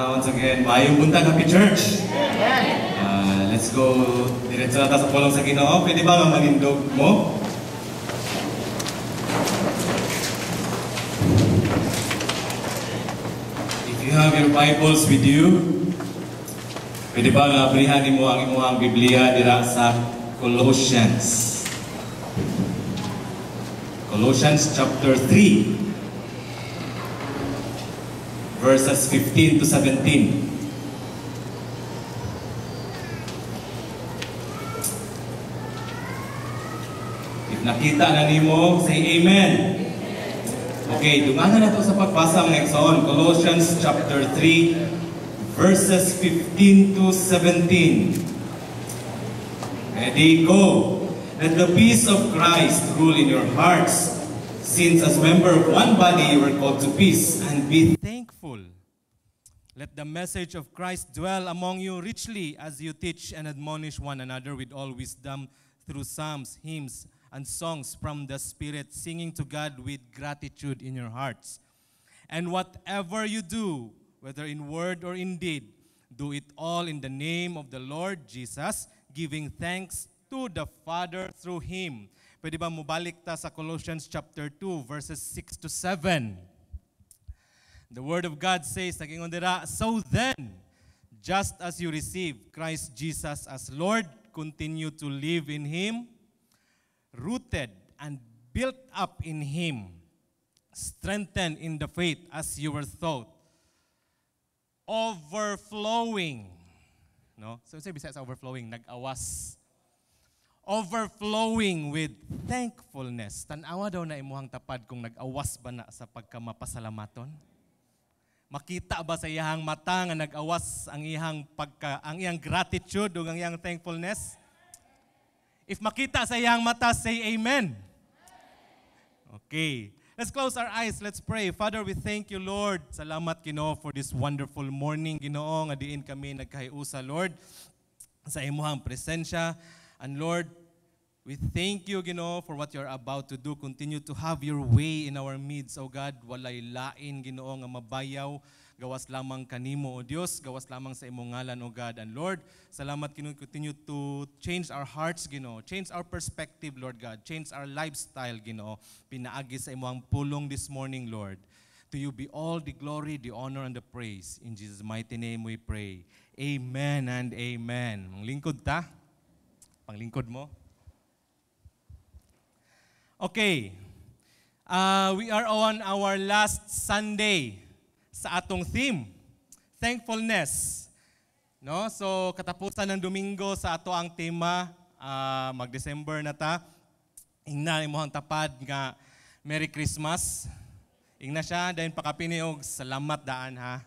Once again, maayong buntag, Happy Church. Let's go diretso na ta sa pulong sa Ginoo. Pwede ba nga manindog mo? If you have your Bibles with you, pwede ba nga abrihan nimo ang imong Biblia dira sa Colossians. Colossians chapter 3, verses 15 to 17. If nakita na nimo, say amen. Okay, dunganan na to sa pagbasa, mga igsoon. Colossians chapter 3, verses 15 to 17. Ready, go. Let the peace of Christ rule in your hearts, since as member of one body you were called to peace, and be thankful. Let the message of Christ dwell among you richly as you teach and admonish one another with all wisdom through psalms, hymns, and songs from the Spirit, singing to God with gratitude in your hearts. And whatever you do, whether in word or in deed, do it all in the name of the Lord Jesus, giving thanks to the Father through Him. Pwede ba mubalik ta sa Colossians chapter 2, verses 6 to 7? The Word of God says, nagingon dira, "So then, just as you receive Christ Jesus as Lord, continue to live in Him, rooted and built up in Him, strengthened in the faith as you were taught, overflowing." No? So, say bisaya sa overflowing, nag-awas. Overflowing with thankfulness. Tan-awa daw na imuhang tapad kung nag-awas ba na sa pagkamapasalamaton. Makita ba sa iyang mata nga nag-awas ang iyang pagka ang iyang gratitude ug ang iyang thankfulness? If makita sa iyang mata, say amen. Okay. Let's close our eyes. Let's pray. Father, we thank you, Lord. Salamat, Ginoo, for this wonderful morning, Ginoo, nga diin kami nagkahiusa, Lord, sa imuhang presensya. And Lord, we thank you, Ginoo, for what you're about to do. Continue to have your way in our midst, O God. Walay lain, Ginoo, nga mabayaw. Gawas lamang kanimo, O Dios. Gawas lamang sa imong ngalan, O God. And Lord, salamat, Ginoo. Continue to change our hearts, Ginoo. Change our perspective, Lord God. Change our lifestyle, Ginoo. Pinaagi sa imong pulong this morning, Lord. To you be all the glory, the honor, and the praise. In Jesus' mighty name we pray. Amen and amen. Manglingkod ta. Panglingkod mo. Okay. We are on our last Sunday sa atong theme, thankfulness. No? So, katapusan ng Domingo sa ato ang tema, mag-December na ta. Ingna imong tapad nga Merry Christmas. Ingna siya, dahil pakapini og salamat daan ha.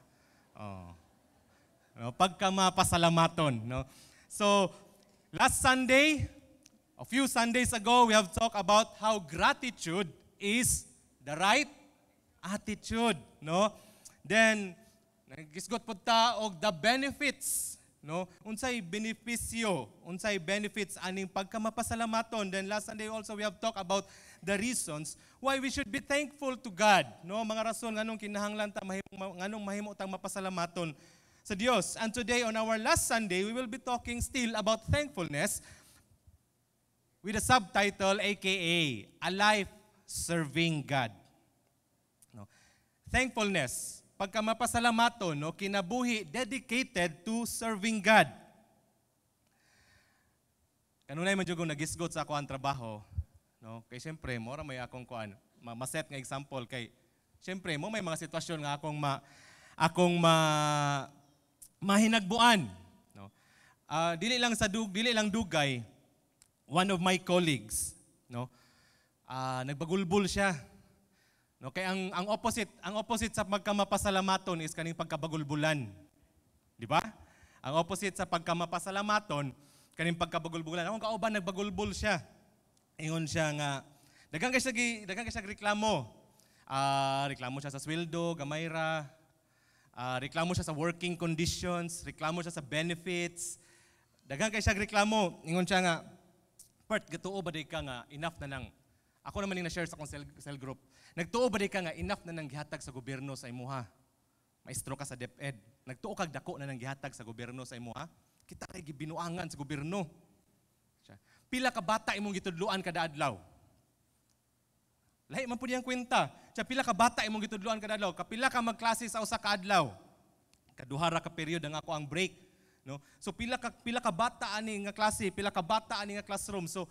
Oh. No, pagka mapasalamaton, no? So, last Sunday, a few Sundays ago, we have talked about how gratitude is the right attitude, no? Then, nagisgot pod ta og the benefits, no? Unsay benepisyo, unsay benefits aning pagkamapasalamaton. Then last Sunday also we have talked about the reasons why we should be thankful to God, no? Mga rason nganong kinahanglan ta mahimo, nganong mahimo tang mapasalamaton sa Dios. And today on our last Sunday, we will be talking still about thankfulness with a subtitle, aka A Life Serving God. No? Thankfulness, pagka mapasalamaton, no, kinabuhi dedicated to serving God. Kanunay man jud kong nagisgot sa ako ang trabaho, no? Kay syempre mo ra may akong kuan, maset nga example kay syempre mo may mga sitwasyon nga akong mahinagbuan, no? Dili lang dugay, one of my colleagues, no? Nagbagulbul siya. No, kay ang opposite sa pagkamapasalamaton is kaning pagkabagulbulan. Di ba? Ang opposite sa pagkamapasalamaton kaning pagkabagulbulan. Akong kauban nagbagulbul siya. Ingon siya nga daghan kay siya reklamo. Reklamo siya sa sweldo, gamay ra. Reklamo siya sa working conditions, reklamo siya sa benefits. Daghan kay siya reklamo. Ingon siya nga, "Part, gatuo ba di ka nga enough na nang," ako naman yung na-share sa akong cell group. "Nagtuo ba di ka nga enough na nang gihatag sa gobyerno sa imuha?" Maestro ka sa DepEd. Nagtuo kag dako na nang gihatag sa gobyerno sa imo ha. Kita kay gibinuangan sa gobyerno. Pila ka bata imong gitudloan kada adlaw? Lahi man pud iyang kwenta. Siya, pila ka bata imong gitudloan kada adlaw? Kapila ka magklase sa usa ka adlaw? Kaduha ra ka period ang ako ang break, no? So pila ka bata ani nga klase, pila ka bata ani nga classroom. So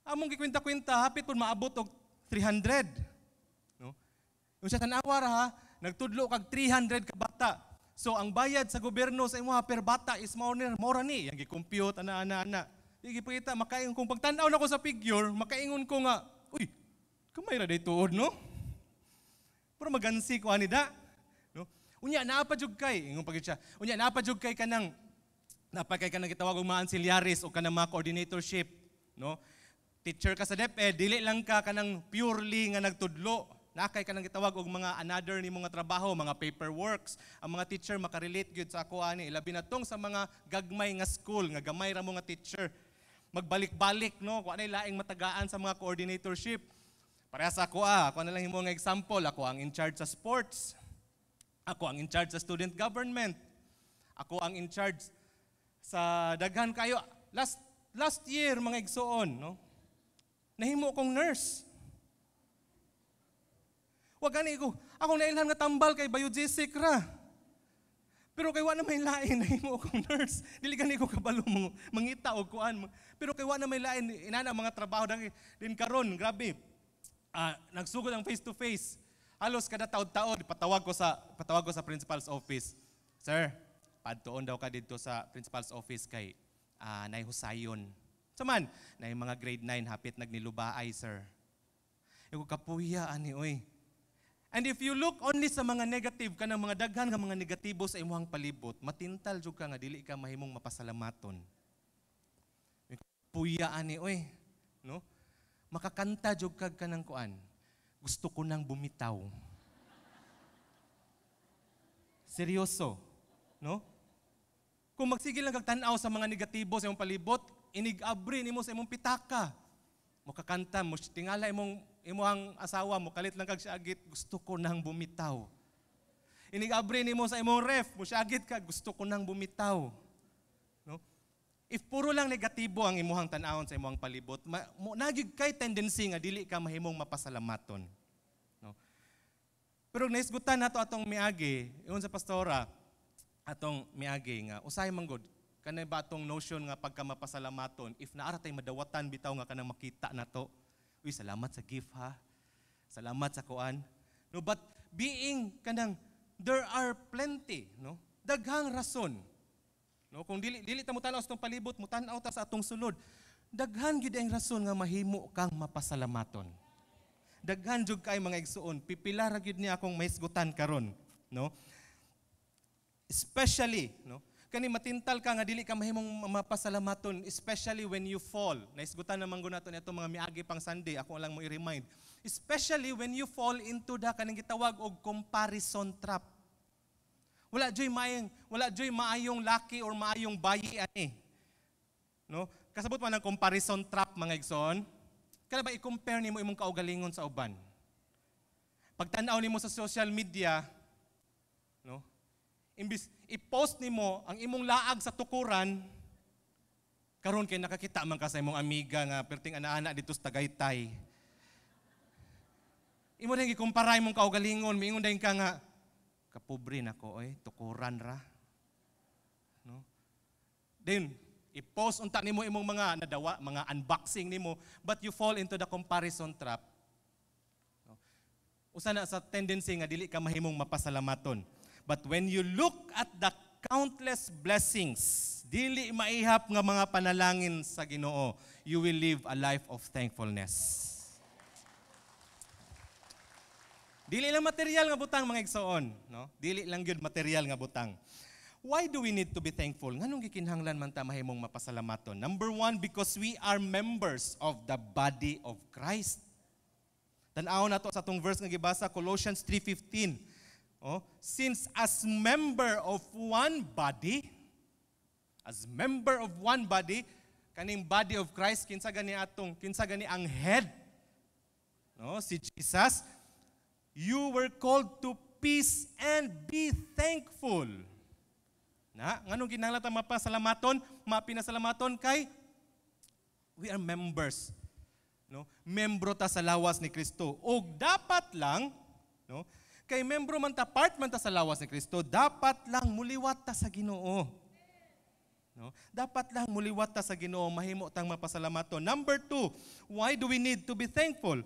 among gikwenta-kwenta, hapit pud maabot og 300. No? Yung siya, tan-awa ra ha, nagtudlo kag 300 ka bata. So ang bayad sa gobyerno sa imo per bata is mao ni mao ra ni, yang gi-compute ana ana ana. Di gipakita makaingon kung pagtan-aw nako sa figure, makaingon ko nga, "Uy, kamay ra day tuod, no?" Pero magansi ko ani da. No? Unya naa pa jud kay, ingon pa siya. Unya naa pa jud kay kanang gitawag og mga ancillaries o kanang mga coordinatorship, no? Teacher ka sa DepEd, dili lang ka kanang purely nga nagtudlo. Naa kay kanang gitawag og mga another ni mga trabaho, mga paperworks. Ang mga teacher makarelate gyud sa ako ani, ilabi na tong sa mga gagmay nga school, nga gamay ra mo nga teacher. Magbalik-balik, no, kung anay laing matagaan sa mga coordinatorship. Pareha sa ako ah, ako na lang himo nga example, ako ang in charge sa sports. Ako ang in charge sa student government. Ako ang in charge sa daghan kayo. Last last year, mga igsoon, no? Nahimo kong nurse. Wa gani ko. Akong nailhan nga tambal kay biogesic ra. Pero kay wa na may lain, nahimo kong nurse. Dili gani ko kabalo mo mangita og kuan. Pero kay wa na may lain inana mga trabaho dang din karon, grabe. Nagsugod ang face to face. Halos kada taod-taod patawag ko sa principal's office. "Sir, padtuon daw ka dito sa principal's office kay nay husayon." Saman, nay mga grade 9 hapit nagnilubaay, sir. Igo kapuya ani oy. And if you look only sa mga negative, kanang mga daghan nga mga negatibo sa imuhang palibot, matintal jud ka nga dili ka mahimong mapasalamaton. Puya ani oy, no? Makakanta jud kag kanang kuan. "Gusto ko nang bumitaw." Seryoso, no? Kung magsige lang kag tan-aw sa mga negatibo sa imong palibot, inig-abri nimo sa imong pitaka. Mukakanta mo, tingala imong imong asawa mo, kalit lang kag siagit, "Gusto ko nang bumitaw." Inig-abri nimo sa imong ref, mo siagit ka, "Gusto ko nang bumitaw." No? If puro lang negatibo ang imuhang tan-awon sa imong palibot, nagig kay tendency nga dili ka mahimong mapasalamaton. No? Pero naisgutan nato atong miagi, ingon sa pastora, atong miagi nga usay man gud kanay ba atong notion nga pagka mapasalamaton if naara tay madawatan bitaw nga kanang makita nato, "Uy, salamat sa gift ha, salamat sa kuan," no? But being kanang there are plenty, no, daghang rason, no? Kung dili dili ta mo tan-aw sa atong palibot, mo tan-aw ta sa atong sulod, daghan gyud ang rason nga mahimo kang mapasalamaton. Daghan jud kay, mga igsuon. Pipila ra gyud ni akong mahisgutan karon, no? Especially, no, kani matintal ka nga dili ka mahimong mapasalamaton, especially when you fall. Naisgutan naman gud nato nito mga miagi pang Sunday, ako lang mo i-remind. Especially when you fall into the kaning gitawag og comparison trap. Wala joy maayong laki or maayong bayi ani. No? Kasabot man ang comparison trap, mga igsoon? Kana ba i-compare nimo imong kaugalingon sa uban? Pagtan-aw nimo sa social media, no? Imbis i-post nimo ang imong laag sa tukuran, karon kay nakakita man ka sa imong amiga nga perting ana-ana dito sa Tagaytay. Imo din gikumpara imong kaugalingon, miingon din ka nga, "Kapobre nako oy, tukuran ra." No? Then i-post unta nimo imong mga nadawa, mga unboxing nimo, but you fall into the comparison trap. No? Usa na sa tendency nga dili ka mahimong mapasalamaton. But when you look at the countless blessings, dili maihap nga mga panalangin sa Ginoo, you will live a life of thankfulness. Dili lang material nga butang, mga igsoon, no? Dili lang gyud material nga butang. Why do we need to be thankful? Nganong gikinahanglan man ta mahimong mapasalamaton? Number one, because we are members of the body of Christ. Tan-aw nato sa atong verse nga gibasa, Colossians 3:15. Oh, since as member of one body, as member of one body, kaning body of Christ, kinsa gani ang head? No, si Jesus. You were called to peace. peace and be thankful. Na, nganong kinahanglan ta mapasalamaton, mapinasalamaton kay we are members. No? Membro ta sa lawas ni Kristo. Og dapat lang, no? Kay membro man ta, part man ta sa lawas ni Kristo, dapat lang muliwat ta sa Ginoo. No? Dapat lang muliwat ta sa Ginoo, mahimo tang mapasalamaton. Number two, why do we need to be thankful?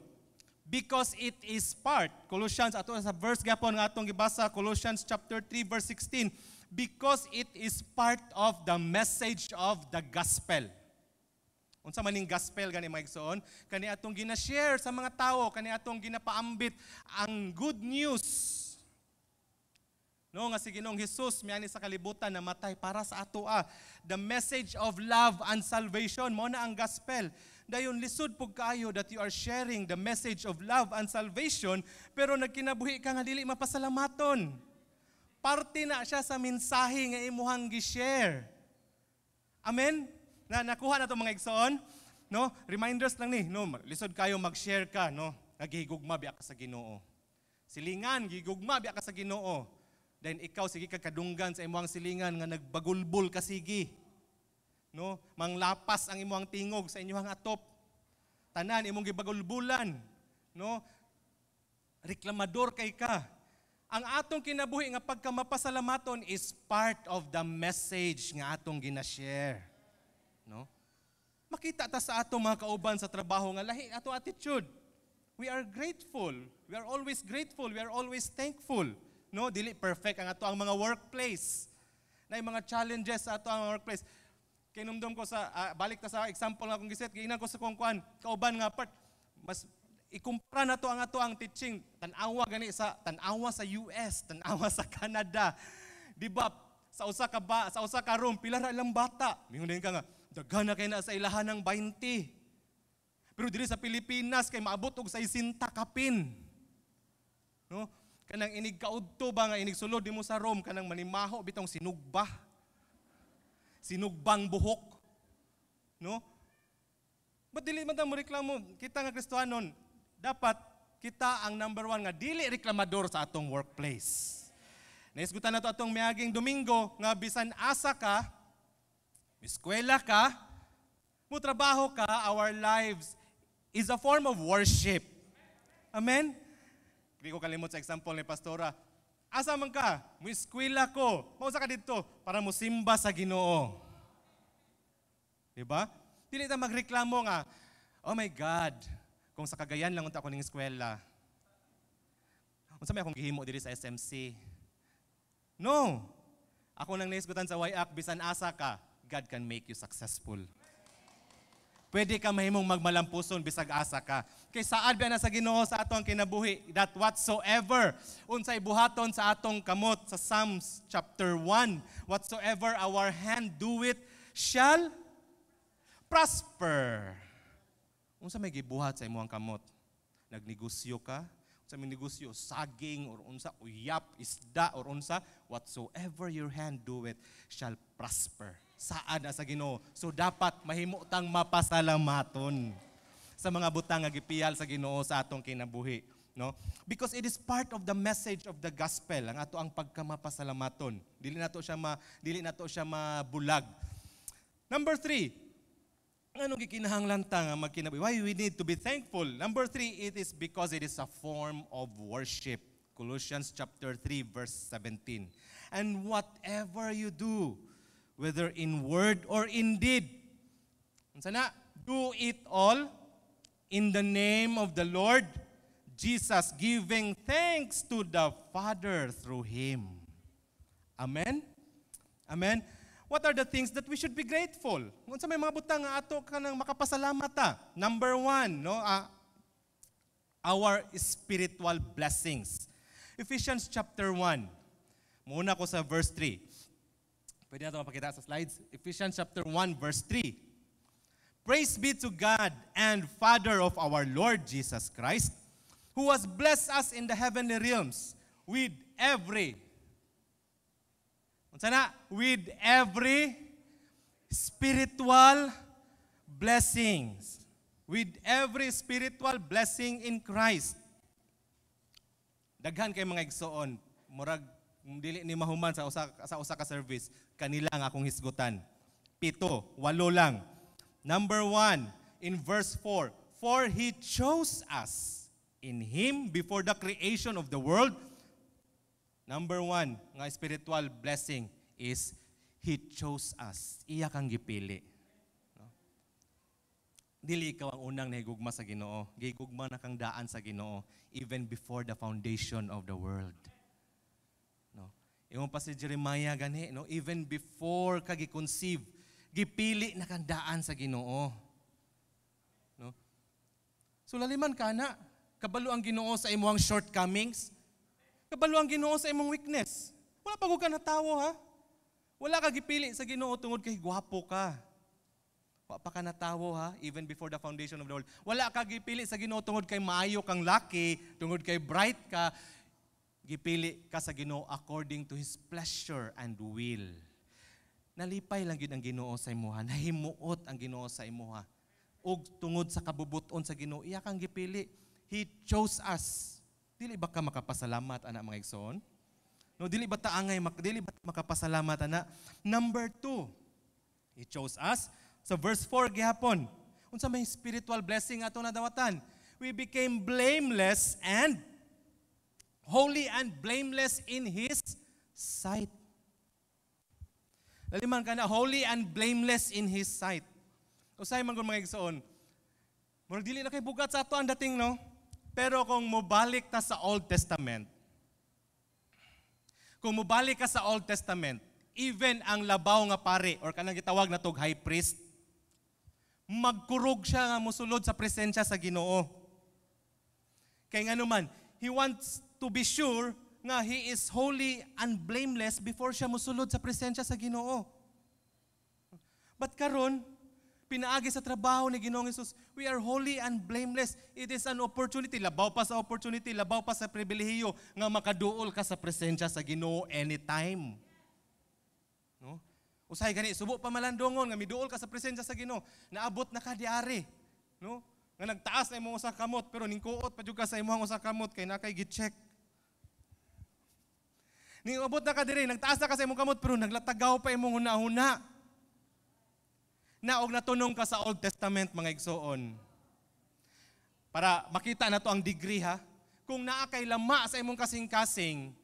Because it is part. Colossians, ato sa verse gapon nga atong gibasa, Colossians chapter 3 verse 16, because it is part of the message of the gospel. Unsa man ning gospel gani, mga igsoon? Kani atong gina-share sa mga tao, kani atong ginapaambit ang good news. No, nga si Ginoong Hesus miani sa kalibutan, namatay para sa ato-a. The message of love and salvation mao na ang gospel. Dayon lisod pug kaayo that you are sharing the message of love and salvation pero nagkinabuhi ka nga dili mapasalamaton. Parte na siya sa mensahe nga imuhang gi-share. Amen? Na nakuha na to, mga igsoon? No? Reminders lang ni, no, lisod kayo mag-share ka, no? Nagihigugma biya ka sa Ginoo. Silingan, gigugma biya ka sa Ginoo. Then ikaw sige ka kadunggan sa imong silingan nga nagbagulbol ka sige. No? Manglapas ang imong tingog sa inyong atop. Tanan imong gibagulbulan, no? Reklamador kay ka. Ang atong kinabuhi nga pagkamapasalamaton is part of the message nga atong gina-share. No? Makita ta sa atong mga kauban sa trabaho nga lahi ato attitude. We are grateful. We are always grateful. We are always thankful. No, dili perfect ang ato ang mga workplace. Na mga challenges sa ato ang workplace. Kinumdum ko sa balik ta sa example nga akong giset, giingnan ko sa kong kuan, kauban nga part mas ikumpara na to ang ato ang teaching, tan-awa gani sa tan-awa sa US, tan-awa sa Canada. Di ba sa usa ka room pila ra ilang bata. Mingon din ka nga daghan na kay na sa ilahan ng 20. Pero diri sa Pilipinas kay maabot og 60 kapin. No? Kanang inig kaudto ba nga inig sulod nimo sa room, kanang manimaho bitong sinugba. Sinugbang buhok. No? But dili man ta mo reklamo, kita nga Kristohanon, dapat kita ang number one nga dili reklamador sa atong workplace. Naisgutan na to atong miaging Domingo nga bisan asa ka, eskwela ka, mo trabaho ka, our lives is a form of worship. Amen? Hindi ko kalimot sa example ni Pastora. Asa man ka? Mo eskwela ko. Mausa ka dito para mo simba sa Ginoo. Di ba? Dili ta magreklamo nga, "Oh my God, kung sa Cagayan lang unta ako ning eskwela. Unsa may akong gihimo diri sa SMC?" No. Ako nang naisgutan sa WIAC, bisan asa ka, God can make you successful. Pwede ka mahimong magmalampuson bisag asa ka. Kay saad ba na sa Ginoo sa atong kinabuhi that whatsoever unsay buhaton sa atong kamot sa Psalms chapter 1, whatsoever our hand do it shall prosper. Unsa may gibuhat sa imong kamot? Nagnegosyo ka? Unsa may negosyo? Saging or unsa, uyap, isda or unsa, whatsoever your hand do it shall prosper. Saad na sa Ginoo. So dapat mahimo tang mapasalamaton sa mga butang nga gipiyal sa Ginoo sa atong kinabuhi, no? Because it is part of the message of the gospel ang ato ang pagkamapasalamaton. Dili nato siya mabulag. Number three, anong gikinahanglan ta nga magkinabuhi? Why we need to be thankful? Number three, it is because it is a form of worship. Colossians chapter 3 verse 17. "And whatever you do, whether in word or in deed," unsa na? "Do it all in the name of the Lord Jesus, giving thanks to the Father through Him." Amen? Amen? What are the things that we should be grateful? Unsa may mga butang nga ato kanang makapasalamat ta? Number one, no, our spiritual blessings. Ephesians chapter 1. Muna ko sa verse 3. Pwede na ito mapakita sa slides. Ephesians chapter 1, verse 3. "Praise be to God and Father of our Lord Jesus Christ, who has blessed us in the heavenly realms with every," unsa na? "With every spiritual blessings." With every spiritual blessing in Christ. Daghan kay, mga igsoon. Murag dili ni mahuman sa usa ka service kanila nga akong hisgutan. Pito, walo lang. Number 1, in verse 4, "For He chose us in Him before the creation of the world." Number 1 nga spiritual blessing is He chose us. Iya kang gipili. No? Dili ikaw ang unang nahigugma sa Ginoo. Gihigugma na kang daan sa Ginoo even before the foundation of the world. No? Ingon pa si Jeremiah gani, no? Even before ka gi-conceive, gipili na kang daan sa Ginoo. No? So laliman ka na, kabalo ang Ginoo sa imong shortcomings. Kabalo ang Ginoo sa imong weakness. Wala pa ka natawo, ha. Wala ka gipili sa Ginoo tungod kay gwapo ka. Wa pa ka natawo, ha, even before the foundation of the world. Wala ka gipili sa Ginoo tungod kay maayo kang laki, tungod kay bright ka. Gipili ka sa Ginoo according to His pleasure and will. Nalipay lang gyud ang Ginoo sa imuha, nahimuot ang Ginoo sa imuha. Ug tungod sa kabubuton sa Ginoo, iya kang gipili. He chose us. Dili ba ka makapasalamat ana, mga igsoon? No, dili ba ta makapasalamat ana? Number 2, He chose us. Sa verse 4 gihapon, unsa may spiritual blessing ato nadawatan? We became blameless and holy and blameless in His sight. Laliman ka na, holy and blameless in His sight. Usahay man gud, mga igsoon, murag dili na kay bugat sa ato ang dating, no? Pero kung mobalik ta sa Old Testament, kung mobalik ka sa Old Testament, even ang labaw nga pari or kanang gitawag na tog high priest, magkurog siya nga mosulod sa presensya sa Ginoo. Kay ngano man, he wants to be sure nga he is holy and blameless before siya mosulod sa presensya sa Ginoo. But karon, pinaagi sa trabaho ni Ginoong Hesus, we are holy and blameless. It is an opportunity, labaw pa sa opportunity, labaw pa sa pribilehiyo nga makaduol ka sa presensya sa Ginoo anytime. No? Usahay gani subo pa malandongon nga miduol ka sa presensya sa Ginoo, naabot na ka diari, no? Nga nagtaas na imong usa kamot pero ningkuot pa jud ka sa imong usa kamot kay naa kay gi-check. Ning abot na ka diri, nagtaas na ka sa imong kamot pero naglatagaw pa imong huna-huna. Na og natunong ka sa Old Testament, mga igsoon. Para makita na to ang degree, ha. Kung naa kay lama sa imong kasing-kasing,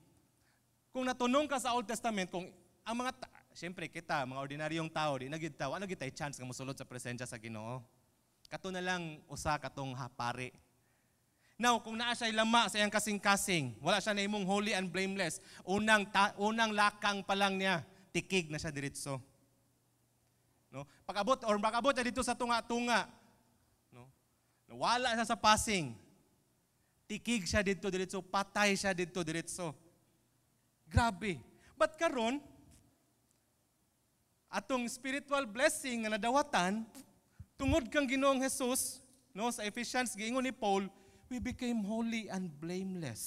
kung natunong ka sa Old Testament, kung ang mga siyempre kita, mga ordinaryong tao, di na gid ta, wala gid tay chance nga mosulod sa presensya sa Ginoo. Kato na lang usa katong pari. Now, kung naa siya lama sa iyang kasing-kasing, wala siya na imong holy and blameless, unang lakang pa lang niya, tikig na siya diretso. No? Pag-abot or makabot siya dito sa tunga-tunga, no? Wala siya sa passing. Tikig siya dito diretso, patay siya dito diretso. Grabe. But karon, atong spiritual blessing nga nadawatan tungod kang Ginoong Jesus, no, sa Ephesians giingon ni Paul, we became holy and blameless.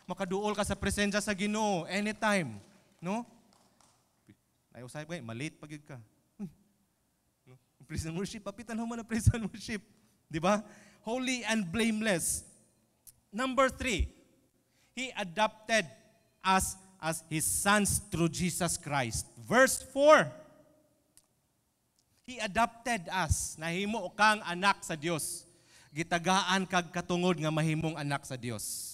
Makaduol ka sa presensya sa Ginoo anytime, no? Ay usay pa malate pa gyud ka. Uy. No? Praise and worship, papitan mo na praise and worship. Di ba? Holy and blameless. Number 3, He adopted us as His sons through Jesus Christ. Verse 4, He adopted us. Nahimo kang anak sa Dios. Gitagaan kag katungod nga mahimong anak sa Dios.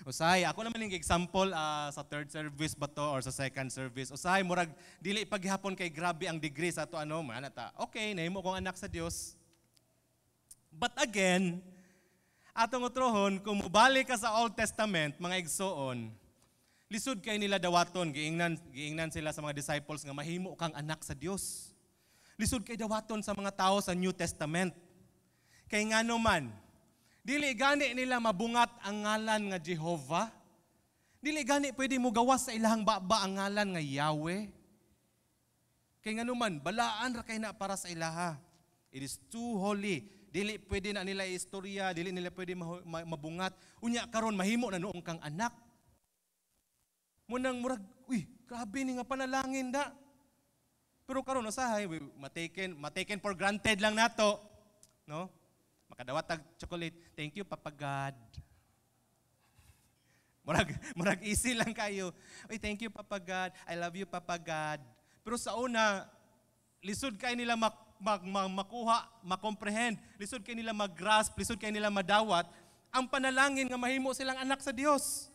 Usahay, ako naman yung example sa third service ba to or sa second service. Usahay, murag dili paghapon kay grabe ang degree sa ato, ano, mana ta. Okay, nahimo kong anak sa Dios. But again, atong utrohon, kung mobalik ka sa Old Testament, mga igsoon, lisod kay nila dawaton, giingnan sila sa mga disciples nga mahimo kang anak sa Dios. Lisod kay dawaton sa mga tao sa New Testament. Kay ngano man, dili gani nila mabungat ang ngalan nga Jehovah. Dili gani pwede mo gawas sa ilahang baba ang ngalan nga Yahweh. Kay ngano man, balaan ra kay na para sa ilaha. It is too holy. Dili pwede na nila istorya, dili nila pwede mabungat. Unya karon mahimo na noong kang anak. Munang murag, uy, grabe ni nga panalangin da. Pero karon usahay ma-taken for granted lang nato, no? Makadawat tag chocolate. "Thank you, Papa God." Murag easy lang kayo. "Uy, thank you, Papa God. I love you, Papa God." Pero sa una, lisod kay nila makuha, makomprehend, lisod kay nila mag-grasp, lisod kay nila madawat ang panalangin nga mahimo silang anak sa Dios.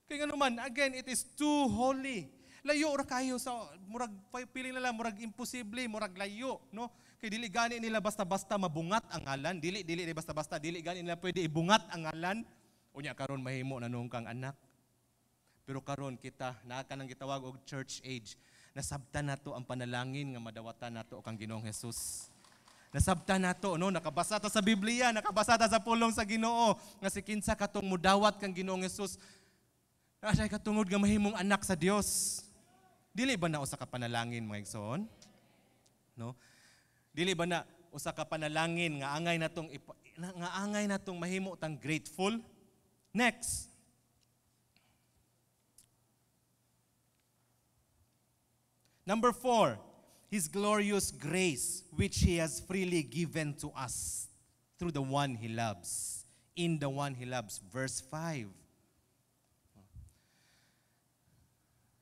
Kay ngano man, again, it is too holy. Layo ra kayo sa murag feeling nila murag imposible, murag layo, no? Kay dili gani nila basta-basta mabungat ang ngalan, dili dili di basta-basta, dili gani nila pwede ibungat ang ngalan. Unya karon mahimo na nuon kang anak. Pero karon kita naa ka nang gitawag og church age. Nasabtan nato ang panalangin nga madawatan nato kang Ginoong Hesus. Nasabtan nato, no, nakabasa ta sa Biblia, nakabasa ta sa pulong sa Ginoo nga si kinsa katong mudawat kang Ginoong Hesus, naa siya katungod nga mahimong anak sa Dios. Dili ba na usa ka panalangin, mga igsoon? No? Dili ba na usa ka panalangin nga angay natong mahimo tang grateful? Next. Number 4, His glorious grace, which He has freely given to us through the one He loves. In the one He loves. Verse 5.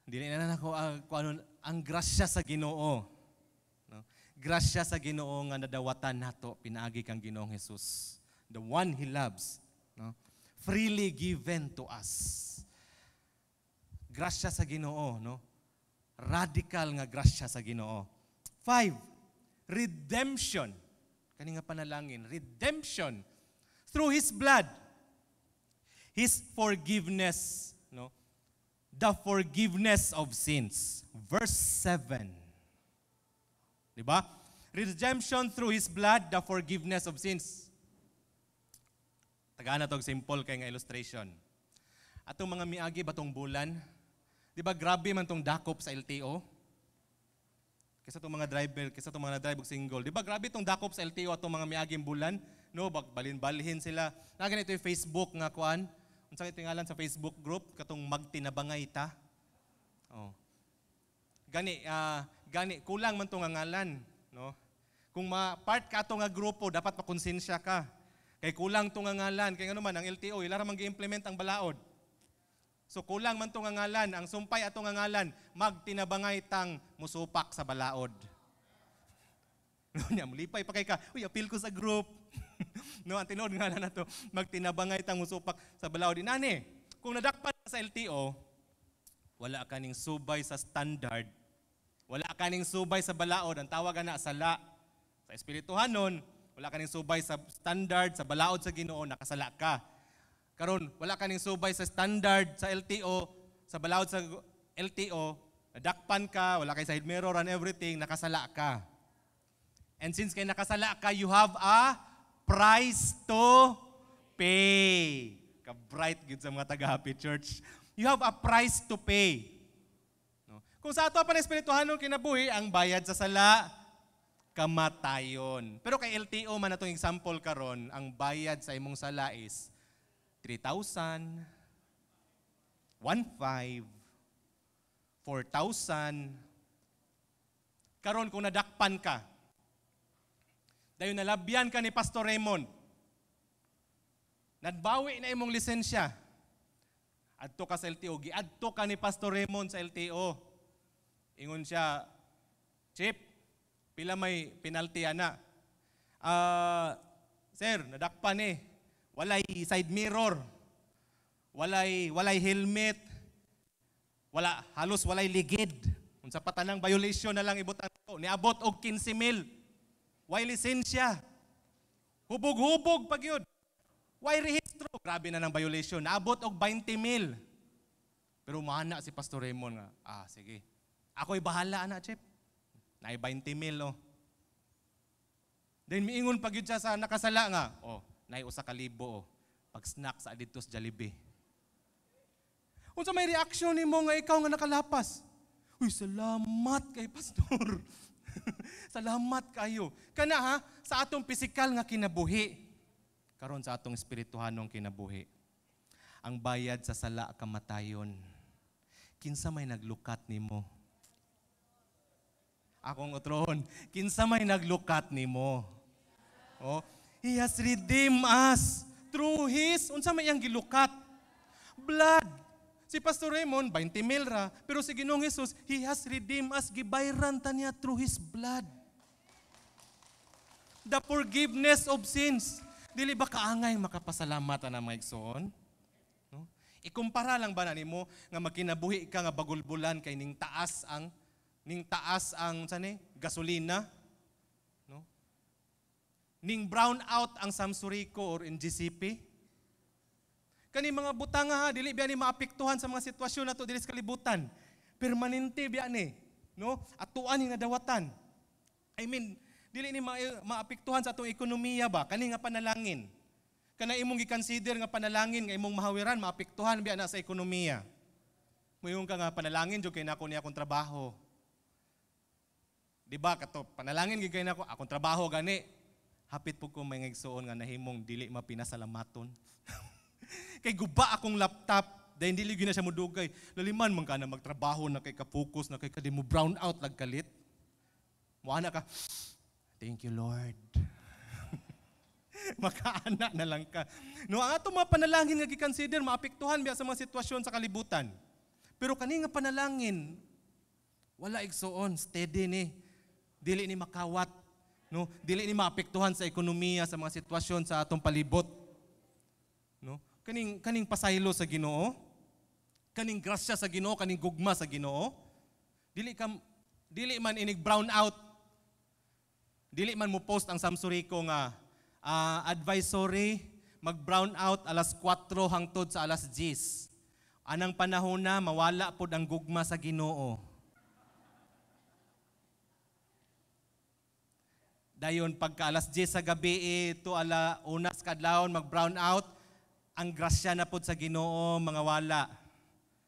Dili na nako kung ano ang grasya sa Ginoo. No? Grasya sa Ginoo nga nadawatan nato pinaagi kang Ginoong Hesus. The one He loves, no? Freely given to us. Grasya sa Ginoo, no? Radical nga grasya sa Ginoo. 5, redemption. Kani nga panalangin, redemption through His blood. His forgiveness, no? The forgiveness of sins. Verse 7. Di ba? Redemption through His blood, the forgiveness of sins. Tagaan na tog simple kay nga illustration. Atong mga miagi batong bulan, di ba grabe man tong dakop sa LTO? Kaysa tong mga driver, kaysa tong mga drive og single. Di ba grabe tong dakop sa LTO atong mga miaging bulan? No, balin-balhin sila. Na ganito yung Facebook nga kuan. Unsa kay ngalan sa Facebook group katong magtinabangay ta? Oh. Gani kulang man tong ngalan, no? Kung ma-part ka ato nga grupo, dapat pakonsensya ka. Kay kulang tong ngalan, kay ngano man ang LTO ila ra man gi-implement ang balaod. So kulang man tong ngalan, ang sumpay ato nga ngalan, magtinabangay tang musupak sa balaod. No, nya mulipay pa kay ka, "Uy, appeal ko sa group." No, ang tinuod ngalan nato, magtinabangay tang musupak sa balaod. Inani, kung nadakpan ka sa LTO, wala ka ning subay sa standard, wala ka ning subay sa balaod, ang tawag na sala. Sa espirituhanon, wala ka ning subay sa standard, sa balaod sa Ginoo, nakasala ka. Karon, wala ka ning subay sa standard sa LTO, sa balaod sa LTO, nadakpan ka, wala kay side mirror and everything, nakasala ka. And since kay nakasala ka, you have a price to pay. Ka-bright gid sa mga taga-Happy Church. You have a price to pay. No? Kung sa ato pa na espirituhanong kinabuhi, ang bayad sa sala, kamatayon. Pero kay LTO man atong example karon, ang bayad sa imong sala is 3,000, 1,500, 4,000. Karon kung nadakpan ka, dayon nalabyan ka ni Pastor Raymond, nadbawi na imong lisensya, adto ka sa LTO, giadto ka ni Pastor Raymond sa LTO. Ingon siya, "Chip, pila may penalty ana?" "Sir, nadakpan eh. Walay side mirror. Walay helmet. Wala, halos walay ligid. Unsa pa tanang violation na lang ibutang ko. Niabot og 15,000. Way lisensya. Hubog-hubog pag yun. Way rehistro. Grabe na ng violation. Naabot og 20,000. Pero mana si Pastor Raymond nga, sige. Ako'y bahala ana, Chip. Naay 20,000 oh. Then miingon pag yun siya sa nakasala nga, oh, naay 1,000 oh. Pag snack sa adito sa Jollibee. Unsa may reaction nimo nga ikaw nga nakalapas? Uy, salamat kay Pastor. Salamat kayo. Kana ha, sa atong pisikal nga kinabuhi. Karon sa atong espirituhanong kinabuhi. Ang bayad sa sala kamatayon. Kinsa may naglukat nimo? Akong utrohon, kinsa may naglukat nimo? Oh, He has redeemed us through His, unsa may iyang gilukat? Blood. Si Pastor Raymond, 20 mil ra. Pero si Ginoong Jesus, He has redeemed us, gibayran ta niya through His blood. The forgiveness of sins. Dili ba kaangay makapasalamat ana, mga igsoon? No? Ikumpara lang ba na nimo nga magkinabuhi ka nga bagulbulan kay ning taas ang sani gasolina, no? Ning brown out ang Samsurico or NGCP. Kani mga butang ha, dili biya ni maapektuhan sa mga sitwasyon nato diri sa kalibutan. Permanente biya ni, no? Atuan ni nadawatan. I mean, dili ni maapektuhan sa atong ekonomiya ba kani nga panalangin? Kana imong gi-consider nga panalangin nga imong mahawiran, maapektuhan biya na sa ekonomiya? Muingon ka nga panalangin jud kay nako niya akong trabaho. Di ba kato panalangin gid kay nako akong trabaho gani. Hapit po ko may igsuon nga nahimong dili mapinasalamaton. Kay guba akong laptop, dahil dili gyud na siya mudugay. Laliman man ka na magtrabaho na kay ka-focus na kay ka di mo brown out lag kalit. Muana ka, "Thank you, Lord." Makaana na lang ka. No, ang atong mga panalangin nga gi-consider maapektuhan biya sa mga sitwasyon sa kalibutan. Pero kani nga panalangin, wala, igsuon, steady ni. Dili ni makawat, no? Dili ni maapektuhan sa ekonomiya, sa mga sitwasyon sa atong palibot. No? Kaning pasaylo sa Ginoo, kaning grasya sa Ginoo, kaning gugma sa Ginoo. Dili man inig brown out. Dili man mo post ang Samsurico nga advisory, mag brown out alas 4 hangtod sa alas 10. Anang panahon na mawala pod ang gugma sa Ginoo. Dayon pagka alas 10 sa gabi to ala unas kadlawon mag brown out, ang grasya na pod sa Ginoo mga wala.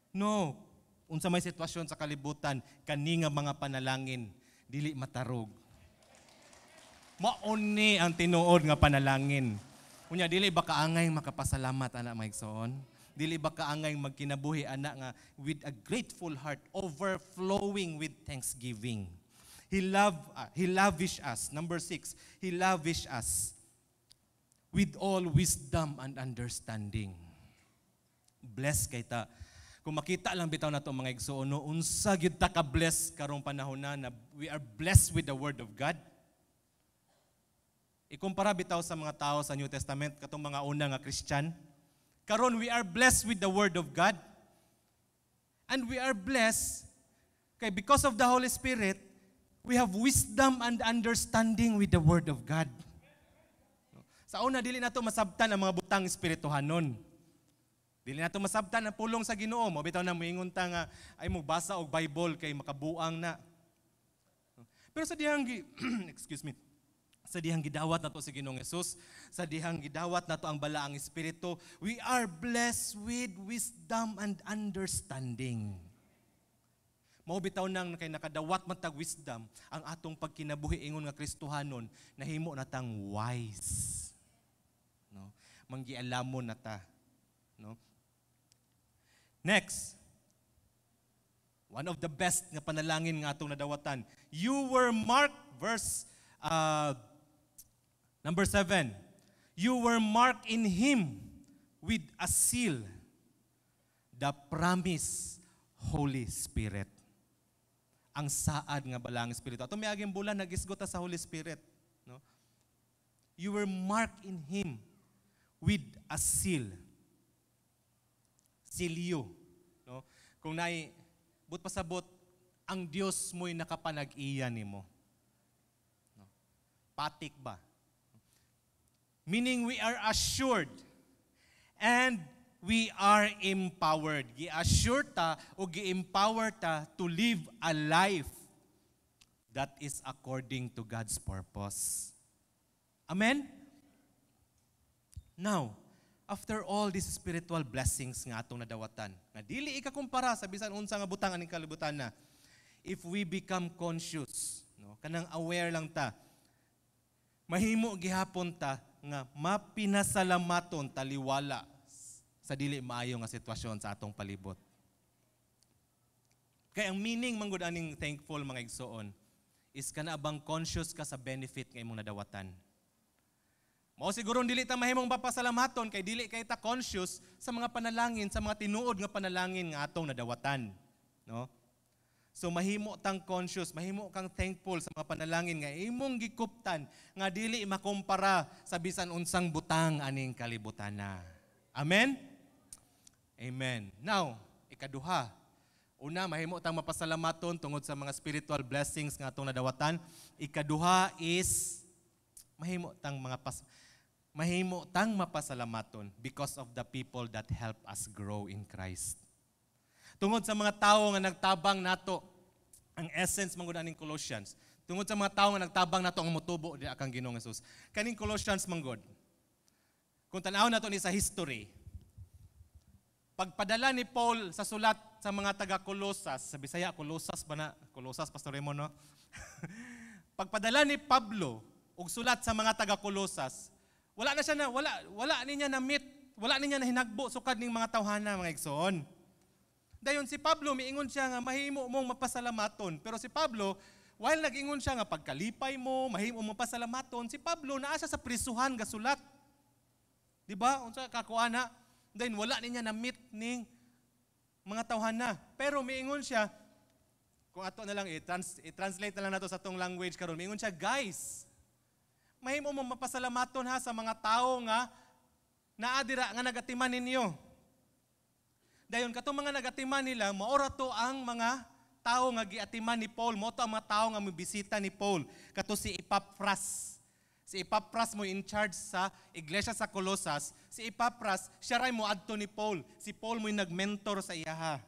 No, unsa may sitwasyon sa kalibutan, kani nga mga panalangin dili matarog. Mauni ang tinuod nga panalangin. Unya, dili ba kaangay makapasalamat ana, mga igsoon? Dili ba kaangay magkinabuhi ana nga with a grateful heart overflowing with thanksgiving? He lavish us. Number 6, He lavish us with all wisdom and understanding. Bless kay ta. Kung makita lang bitaw nato, mga igsoon, no, unsa gyud ta ka bless karong panahon na we are blessed with the word of God. Ikumpara bitaw sa mga tao sa New Testament, katong mga una nga Christian. Karon we are blessed with the word of God. And we are blessed kay because of the Holy Spirit, we have wisdom and understanding with the word of God. Sa una, dili nato masabtan ang mga butang espirituhanon. Dili nato masabtan ang pulong sa Ginoo. Mo bitaw na moingon ta nga ay mo basa og Bible kay makabuang na. Pero sa dihang excuse me, sa dihang gidawat nato si Ginoong Hesus, sa dihang gidawat nato ang Balaang Espiritu, we are blessed with wisdom and understanding. Mao bitaw nang kay nakadawat man tag wisdom, ang atong pagkinabuhi ingon nga Kristohanon nahimo na tang wise. No? Manggialamon na ta. No? Next, one of the best nga panalangin nga atong nadawatan. You were marked, verse number 7. You were marked in Him with a seal, the promise Holy Spirit. Ang saad nga Balaang Espiritu. Ato miaging bulan nagisgot ta sa Holy Spirit. No? You were marked in Him with a seal. Silyo. No? Kung naay but pasabot, ang Dios mo'y nakapanag-iya nimo. No? Patik ba? Meaning we are assured and we are empowered. Gi-assure ta o gi-empower ta to live a life that is according to God's purpose. Amen? Now, after all these spiritual blessings nga atong nadawatan, nga dili ikakumpara sa bisan unsa nga butang aning kalibutan na, if we become conscious, no, kanang aware lang ta, mahimo gihapon ta nga mapinasalamaton taliwala sa dili maayo nga sitwasyon sa atong palibot. Kay ang meaning man gud aning thankful, mga igsoon, is kana bang conscious ka sa benefit nga imong nadawatan. Mao siguro dili ta mahimong mapasalamaton kay dili kay ta conscious sa mga panalangin, sa mga tinuod nga panalangin nga atong nadawatan, no? So mahimo tang conscious, mahimo kang thankful sa mga panalangin nga imong gikuptan nga dili makumpara sa bisan unsang butang aning kalibutan na. Amen? Amen. Now, ikaduha. Una, mahimo tang mapasalamaton tungod sa mga spiritual blessings nga atong nadawatan. Ikaduha is mahimo tang mapasalamaton because of the people that help us grow in Christ. Tungod sa mga tao nga nagtabang nato, ang essence man gud aning Colossians. Tungod sa mga tao nga nagtabang nato ang motubo di kang Ginoong Jesus. Kaning Colossians man gud. Kung tan-awon nato ni sa history, pagpadala ni Paul sa sulat sa mga taga Colosas, sa Bisaya Colosas ba na? Colosas, Pastor Raymond, no? Pagpadala ni Pablo og sulat sa mga taga Colosas, wala na siya na wala wala niya na meet, wala niya na hinagbo sukad ning mga tawhana, mga igsoon. Dayon si Pablo miingon siya nga mahimo mong mapasalamaton, pero si Pablo, while nag-ingon siya nga pagkalipay mo, mahimo mong mapasalamaton, si Pablo naa siya sa prisuhan gasulat. Di ba? Unsa kakuha na? Then wala niya na meet ning mga tawhana. Pero miingon siya, kung ato na lang i-translate na lang nato sa atong language karon, miingon siya, "Guys, mahimo mo mapasalamaton ha sa mga tao nga naa dira nga nagatiman ninyo." Dayon katong mga nagatiman nila, maora to ang mga tao nga giatiman ni Paul, mao to ang mga tao nga mibisita ni Paul. Kato si Epaphras. Si Epaphras mo in charge sa iglesia sa Colosas. Si Epaphras, siya ray mo adto ni Paul. Si Paul mo nagmentor sa iyaha.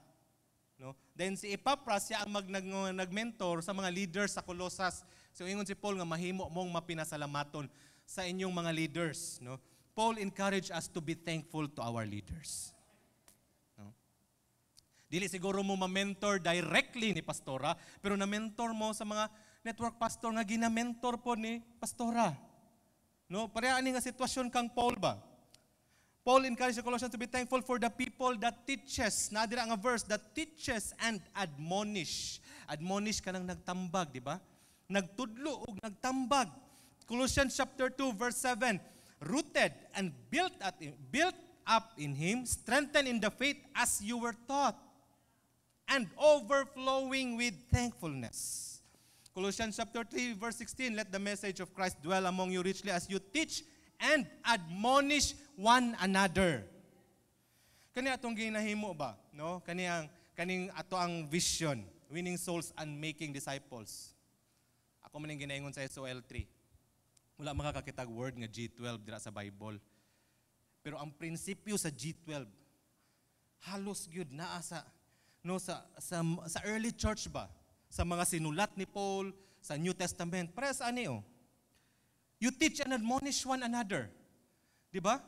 No? Then si Epaphras, siya ang nagmentor sa mga leaders sa Colosas. So ingon si Paul nga mahimo mong mapinasalamaton sa inyong mga leaders, no? Paul encouraged us to be thankful to our leaders. No? Dili siguro mo ma-mentor directly ni pastora, pero na-mentor mo sa mga network pastor nga gina-mentor po ni pastora. No, pareha ani nga sitwasyon kang Paul ba? Paul encouraged the Colossians to be thankful for the people that teaches. Naa dira nga verse, that teaches and admonish. Admonish kanang nagtambag, di ba? Nagtudlo og nagtambag. Colossians chapter 2 verse 7, rooted and built up in him, strengthened in the faith as you were taught, and overflowing with thankfulness. Colossians chapter 3 verse 16, let the message of Christ dwell among you richly as you teach and admonish one another. Kani atong ginahimo ba, no? Kani ang kaning ato ang vision, winning souls and making disciples. Ako man ning ginaingon sa SOL3. Wala makakakitag word nga G12 dira sa Bible. Pero ang prinsipyo sa G12 halos gyud naa sa no sa early church ba, sa mga sinulat ni Paul sa New Testament. Parehas ani oh. You teach and admonish one another. Di ba?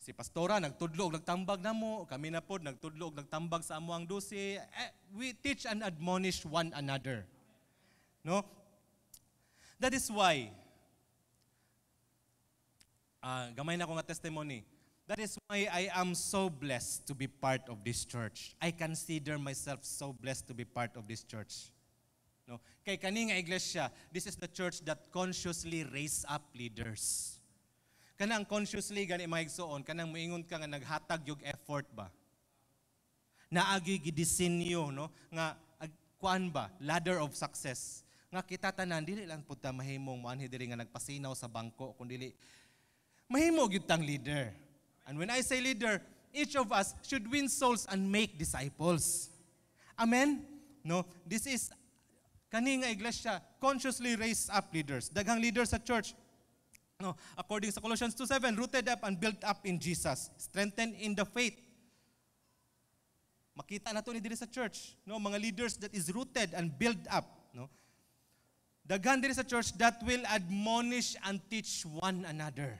Si pastora nagtudlo og nagtambag namo, kami na pod nagtudlo og nagtambag sa amo ang 12. Eh, we teach and admonish one another. No? That is why gamay na ko nga testimony. That is why I am so blessed to be part of this church. I consider myself so blessed to be part of this church. No? Kay kani nga iglesia, this is the church that consciously raise up leaders. Kanang consciously gani, mga igsoon, kanang moingon ka nga naghatag yung effort ba? Naagi gidisenyo, no, nga kuan ba, ladder of success. Nga kita tanan dili lang pud ta mahimong moanhi diri nga nagpasinaw sa bangko kun dili mahimo gyud tang leader. And when I say leader, each of us should win souls and make disciples. Amen? No, this is kani nga iglesia consciously raise up leaders. Daghang leaders sa church. No, according sa Colossians 2:7, rooted up and built up in Jesus, strengthened in the faith. Makita na to ni diri sa church, no, mga leaders that is rooted and built up, no. Daghan diri sa church that will admonish and teach one another.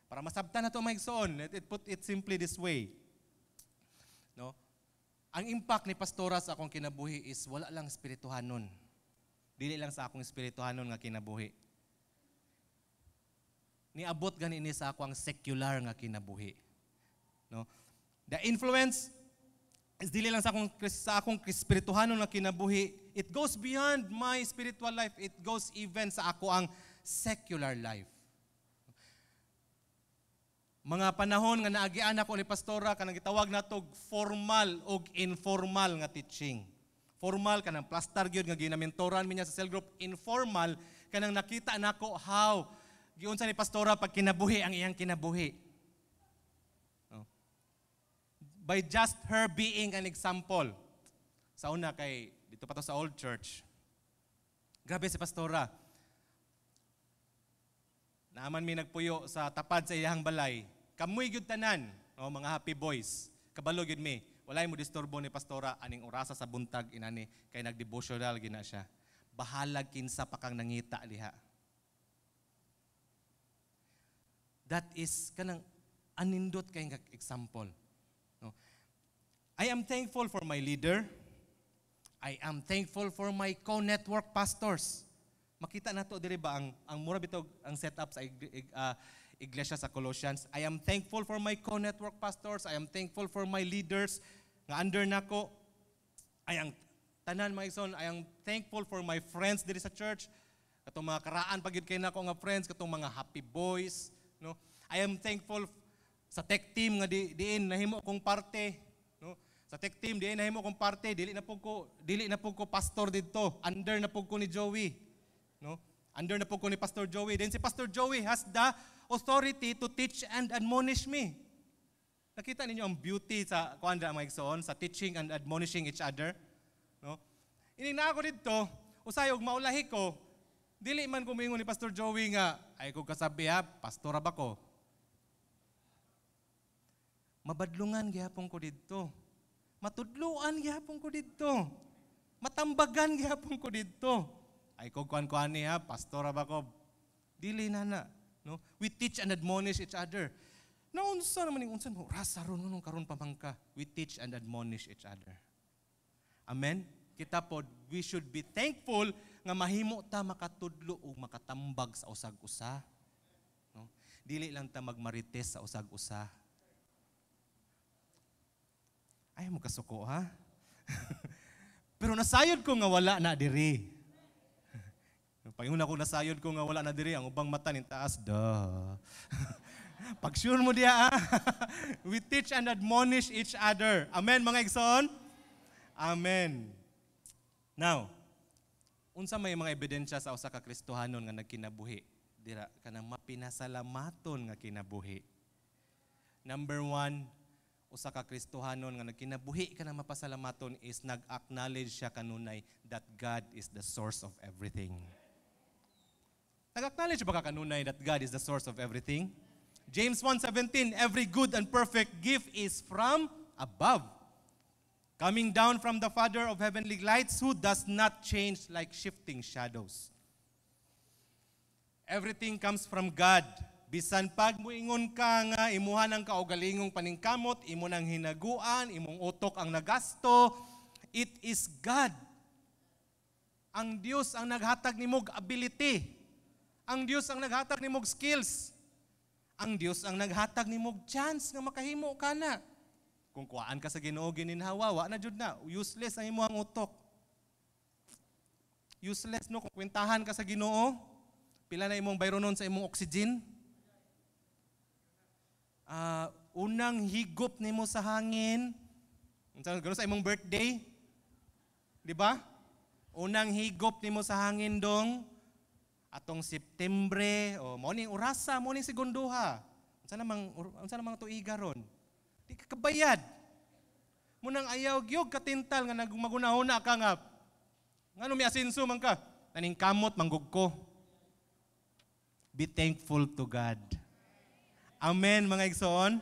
Para masabtan na to, mga igsoon, let it put it simply this way. No? Ang impact ni pastora sa akong kinabuhi is wala lang espirituhanon. Dili lang sa akong espirituhanon nga kinabuhi. Niabot gani ni sa ako ang secular nga kinabuhi. No? The influence is dili lang sa akong espirituhanon nga kinabuhi. It goes beyond my spiritual life. It goes even sa ako ang secular life. Mga panahon nga naagian ako ni pastora kanang gitawag nato formal og informal nga teaching. Formal kanang plastar gyud nga ginamentoran mi niya sa cell group, informal kanang nakita nako how giunsa ni pastora pag kinabuhi ang iyang kinabuhi. No? By just her being an example. Sa una kay dito pa to sa old church. Grabe si pastora. Naaman mi nagpuyo sa tapad sa iyang balay. Kamoy gyud tanan, no, mga happy boys. Kabalo gyud mi. Walay mo disturbo ni pastora aning orasa sa buntag inani kay nagdevotional gina siya. Bahalag kinsa pa kang nangita diha. That is kanang anindot kay nga example. No? I am thankful for my leader. I am thankful for my co-network pastors. Makita nato diri ba ang mura bitog ang setup sa iglesia sa Colossians. I am thankful for my co-network pastors. I am thankful for my leaders nga under nako. I am tanan, mga igsoon, I am thankful for my friends diri sa church. Katong mga karaan pa gyud kay nako nga friends, katong mga happy boys, no? I am thankful sa tech team nga diin nahimo kong parte, no? Sa tech team diin nahimo kong parte, dili na pud ko pastor didto. Under na pud ko ni Joey, no? Under na pud ko ni Pastor Joey. Then si Pastor Joey has the authority to teach and admonish me. Nakita ninyo ang beauty sa kuan ra, mga igsoon, sa teaching and admonishing each other, no? Ining na ako didto, usay og maulahi ko, dili man ko moingon ni Pastor Joey nga, "Ay ko kasabi ha, pastor ba ko?" Mabadlungan gihapon ko didto. Matudluan gihapon ko didto. Matambagan gihapon ko didto. Ay ko kuan kuan ha, pastor ba ko? Dili na na. No? We teach and admonish each other. Naunsa naman yung unsa mo, rasa ron nung karon pa man ka. We teach and admonish each other. Amen? Kita po, we should be thankful nga mahimo ta makatudlo o makatambag sa usag-usa. No? Dili lang ta magmarites sa usag-usa. Ay mo kasuko ha? Pero nasayod ko nga wala na diri. Pag-ingon ako nasayod ko nga wala na diri, ang ubang mata ning taas, duh. Pag sure mo diya, ah. We teach and admonish each other. Amen, mga igsoon? Amen. Now, unsa may mga ebidensya sa usa ka Kristohanon nga nagkinabuhi? Dira kanang mapinasalamaton nga kinabuhi. Number one, usa ka Kristohanon nga nagkinabuhi kanang mapasalamaton is nag-acknowledge siya kanunay that God is the source of everything. Nag-acknowledge ba ka kanunay that God is the source of everything? James 1:17, "Every good and perfect gift is from above, coming down from the Father of heavenly lights, who does not change like shifting shadows." Everything comes from God. Bisan pag muingon ka nga imuha ng kaugalingong paningkamot, imo nang hinaguan, imong utok ang nagasto, it is God. Ang Dios ang naghatag nimog ability. Ang Dios ang naghatag nimog skills. Ang Dios ang naghatag nimog chance nga makahimo ka na. Kung kuhaan ka sa Ginoo gininhawa, wa na jud na. Useless ang imong utok. Useless, no, kung kwentahan ka sa Ginoo, pila na imong bayronon sa imong oxygen? Unang higop nimo sa hangin, unsa gano sa imong birthday? Di ba? Unang higop nimo sa hangin dong atong Septembre o mao ning orasa, mao ning segunduha. Unsa namang tuiga ron? Di ka kabayad. Munang ayaw gyud katintal nga nagmagunahuna ka nga ngano mi asenso man ka, naning kamot manggug ko. Be thankful to God. Amen, mga igsoon.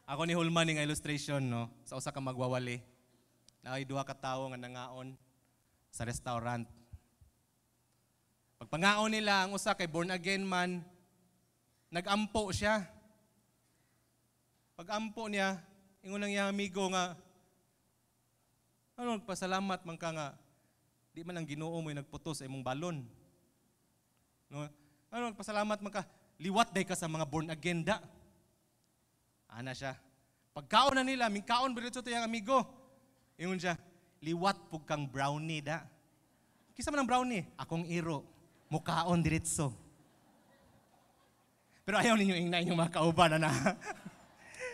Ako ni Hulman nga illustration, no, sa usa ka magwawali. Naay duha ka tawo nga nangaon sa restaurant. Pagpangaon nila, ang usa kay born again man, nagampo siya. Pag-ampo niya, ingon ang iyang amigo nga, "Ano, nagpasalamat man ka nga, di man ang Ginoo mo nagputos sa imong balon. No? Ano, nagpasalamat man ka, liwat day ka sa mga born again da." Ana siya. Pagkaon na nila, mingkaon diretso to iyang amigo. Ingon siya, "Liwat pug kang brownie da." "Kinsa man ang brownie?" "Akong iro." Mukaon diretso. Pero ayaw ninyo ingnan inyong mga kauban na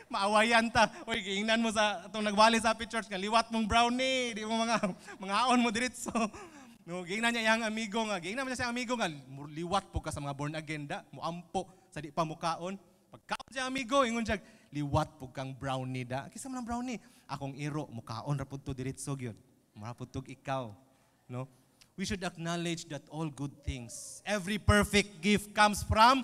maawayan ta. Uy, giingnan mo sa atong nagwali sa Happy Church nga liwat mong brownie, di mo mga mga mo diretso. No, giingnan niya iyang amigo nga, giingnan mo niya siyang amigo nga liwat po ka sa mga born again da, muampo sa di pa mukaon. Pagkaon siya amigo, ingon siya, "Liwat po kang brownie da." "Kisa man ang brownie?" "Akong iro, mukaon ra pud to diretso gyud. Mura pud tog ikaw." No? We should acknowledge that all good things, every perfect gift comes from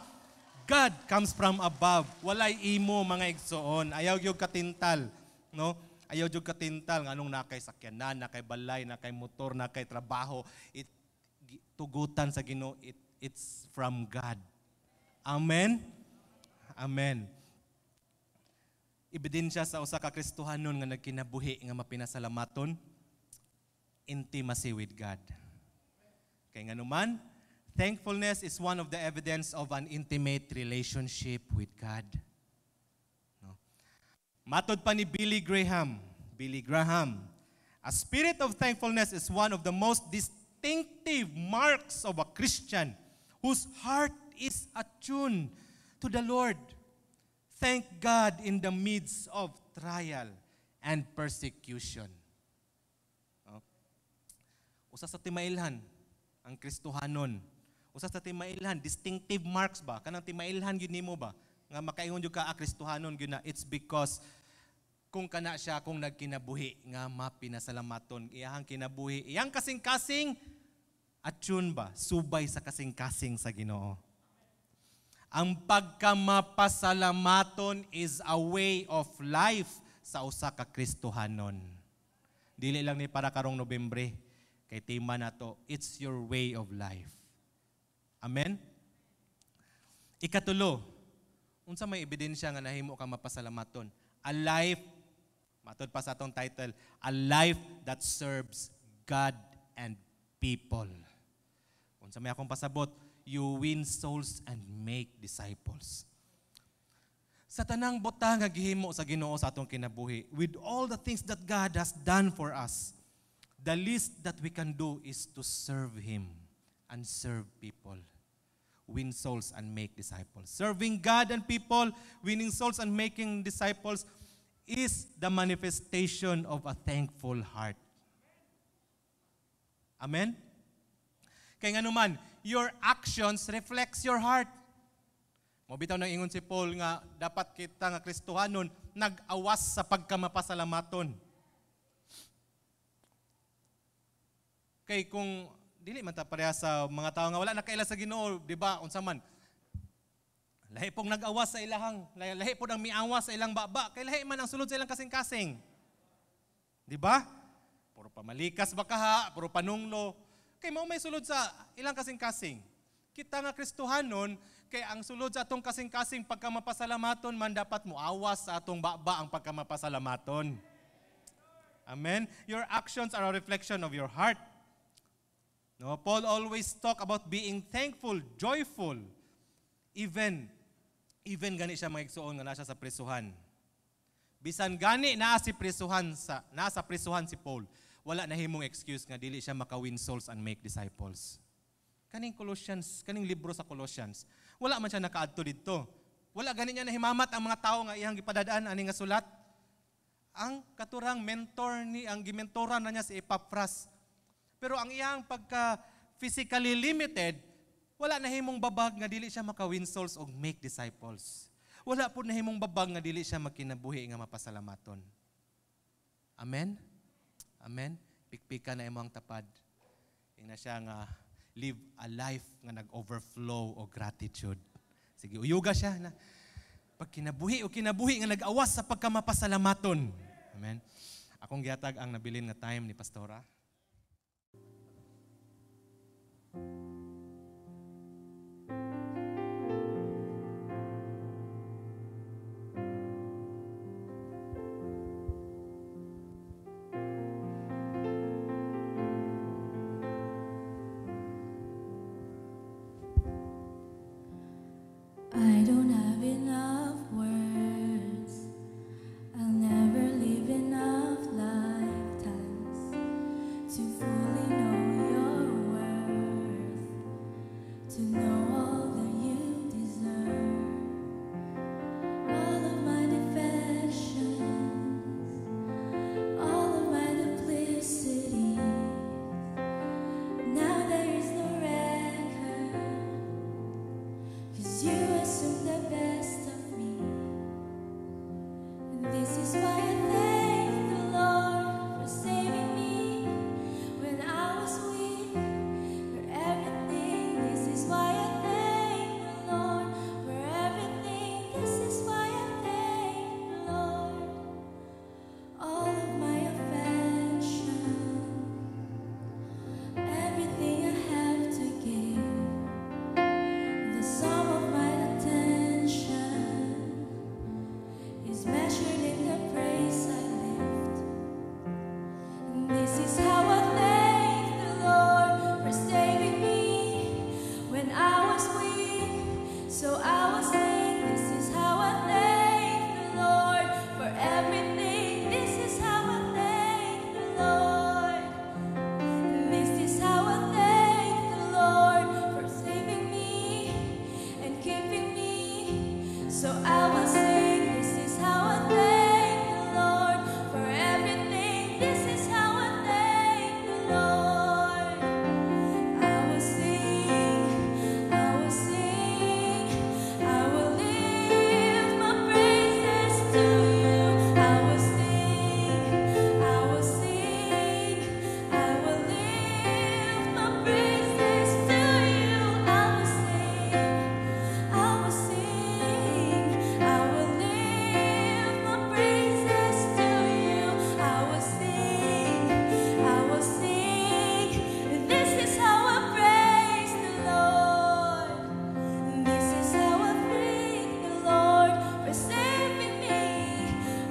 God, comes from above. Walay imo, mga igsoon. Ayaw gyud katintal, no? Ayaw gyud katintal nganong nakay sakyanan, nakay balay, nakay motor, nakay trabaho. It tugutan sa Ginoo, it's from God. Amen. Amen. Ebidensya sa usa ka Kristohanon nga nagkinabuhi nga mapinasalamaton, intimacy with God. Kay nganuman, thankfulness is one of the evidence of an intimate relationship with God. No? Matod pa ni Billy Graham, Billy Graham, "A spirit of thankfulness is one of the most distinctive marks of a Christian whose heart is attuned to the Lord. Thank God in the midst of trial and persecution." No? Usa sa timailhan ang Kristohanon. Usa sa timailhan, distinctive marks ba? Kanang timailhan gyud nimo ba? Nga makaingon jud ka, "Ah, Kristohanon gyud na." It's because kung kana siya kung nagkinabuhi nga mapinasalamaton, iyahang kinabuhi, iyang kasing-kasing attune ba, subay sa kasing-kasing sa Ginoo. Ang pagkamapasalamaton is a way of life sa usa ka Kristohanon. Dili lang ni para karong Nobyembre kay tema nato, it's your way of life. Amen? Ikatulo, unsa may ebidensya nga nahimo kang mapasalamaton? A life, matod pa sa atong title, a life that serves God and people. Unsa may akong pasabot? You win souls and make disciples. Sa tanang butang nga gihimo sa Ginoo sa atong kinabuhi, with all the things that God has done for us, the least that we can do is to serve Him and serve people. Win souls and make disciples. Serving God and people, winning souls and making disciples is the manifestation of a thankful heart. Amen? Kay nganuman, your actions reflects your heart. Mo bitaw nang ingon si Paul nga dapat kita nga Kristohanon nag-awas sa pagkamapasalamaton. Kay kung dili man ta pareha sa mga tao nga wala nakaila sa Ginoo, di ba? Unsa man? Lahi pong nag-awas sa ilahang, lahi po ang miawas sa ilang baba, kay lahi man ang sulod sa ilang kasing-kasing. Di ba? Puro pamalikas ba kaha, puro panunglo. Kay mao may sulod sa ilang kasing-kasing. Kita nga Kristohanon, kay ang sulod sa atong kasing-kasing pagkamapasalamaton man, dapat muawas sa atong baba ang pagkamapasalamaton. Amen? Your actions are a reflection of your heart. No, Paul always talk about being thankful, joyful. Even gani siya, mga igsuon, nga nasa sa prisuhan. Bisan gani naa sa prisuhan si Paul, wala nahimong excuse nga dili siya maka-win souls and make disciples. Kaning Colossians, kaning libro sa Colossians, wala man siya nakaadto didto. Wala gani niya nahimamat ang mga tawo nga iyang gipadadaan ani nga sulat. Ang katurang mentor ni ang gimentoran na niya si Epaphras. Pero ang iyang pagka physically limited, wala nahimong babag nga dili siya maka-win souls og make disciples. Wala po nahimong babag nga dili siya magkinabuhi nga mapasalamaton. Amen? Amen? Pikpika na imong tapad. Ina siya nga live a life nga nag-overflow og gratitude. Sige, uyuga siya na pag kinabuhi o kinabuhi nga nag-awas sa pagkamapasalamaton. Amen? Akong gihatag ang nabilin nga time ni Pastora. I don't have enough words. I'll never live enough lifetimes 'Cause you assume the best of me. And this is why I thank the Lord for saving me when I was weak. For everything, this is why I thank the Lord. For everything, this is why I thank the Lord. All of my affection, everything I have to give, the sum of my attention is measured in the praise I lift. And this is how I thank the Lord for saving me when I was weak. So I will sing. This is how I thank the Lord for everything. This is how I thank the Lord. This is how I thank the Lord for saving me and keeping me. So I will sing. This is how I thank the Lord for everything. This is how I thank the Lord. I will sing, I will sing, I will lift my praises to you. I will sing, I will sing, I will lift my praises to you. I will sing, I will sing, I will lift my praises to you. I will sing, I will sing. This is how I praise the Lord. This is how I thank the Lord for saving me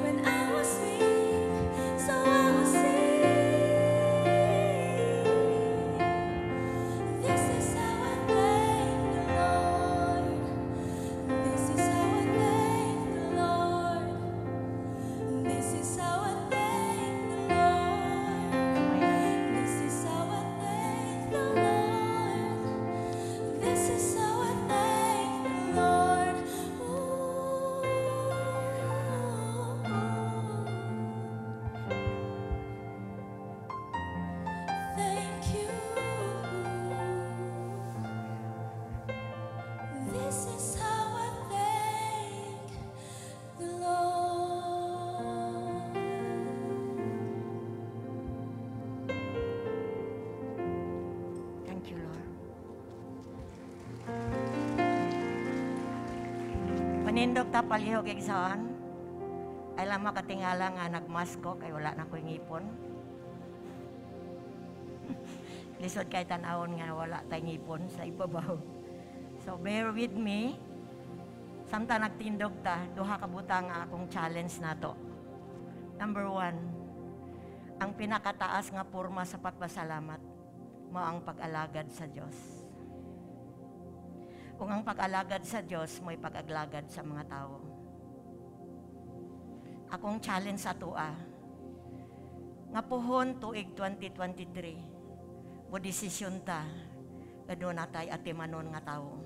when I was weak. So I will sing. This is how I thank the Lord. This is how I thank the Lord. This is how I thank the Lord. This is how I thank the Lord. This is how I thank the Lord. Ooh. Thank you. This is how I thank the Lord. Thank you, Lord. Panindog ta palihog, igsoon. Ay lang makatingala nga nagmasko kay wala na ko'y ngipon. Lisod kay tan-awon nga wala tay ngipon sa ibabaw. So bear with me. Samtang nagtindog ta, duha ka butang nga akong challenge nato. Number 1, ang pinakataas nga porma sa pagpasalamat mao ang pag-alagad sa Dios. Kung ang pag-alagad sa Dios mo'y pag-alagad sa mga tao. Akong challenge sa atoa, nga puhon tuig 2023, mo desisyon ta, nga doon na tay atimanon nga tao.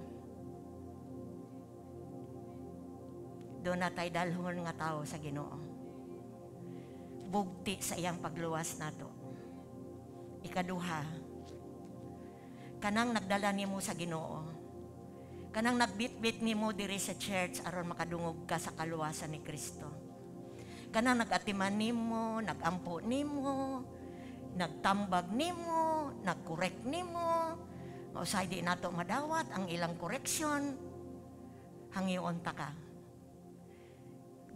Doon na tay dalhon nga tao sa Ginoo. Bugti sa iyang pagluwas nato. Ikaduha, kanang nagdala nimo sa Ginoo, kanang nagbitbit nimo diri sa church aron makadungog ka sa kaluwasan ni Kristo. Kanang nag-atiman nimo, nag-ampo nimo, nagtambag nimo, nag-correct nimo, usahay di nato madawat ang ilang correction, hangyoon ta ka.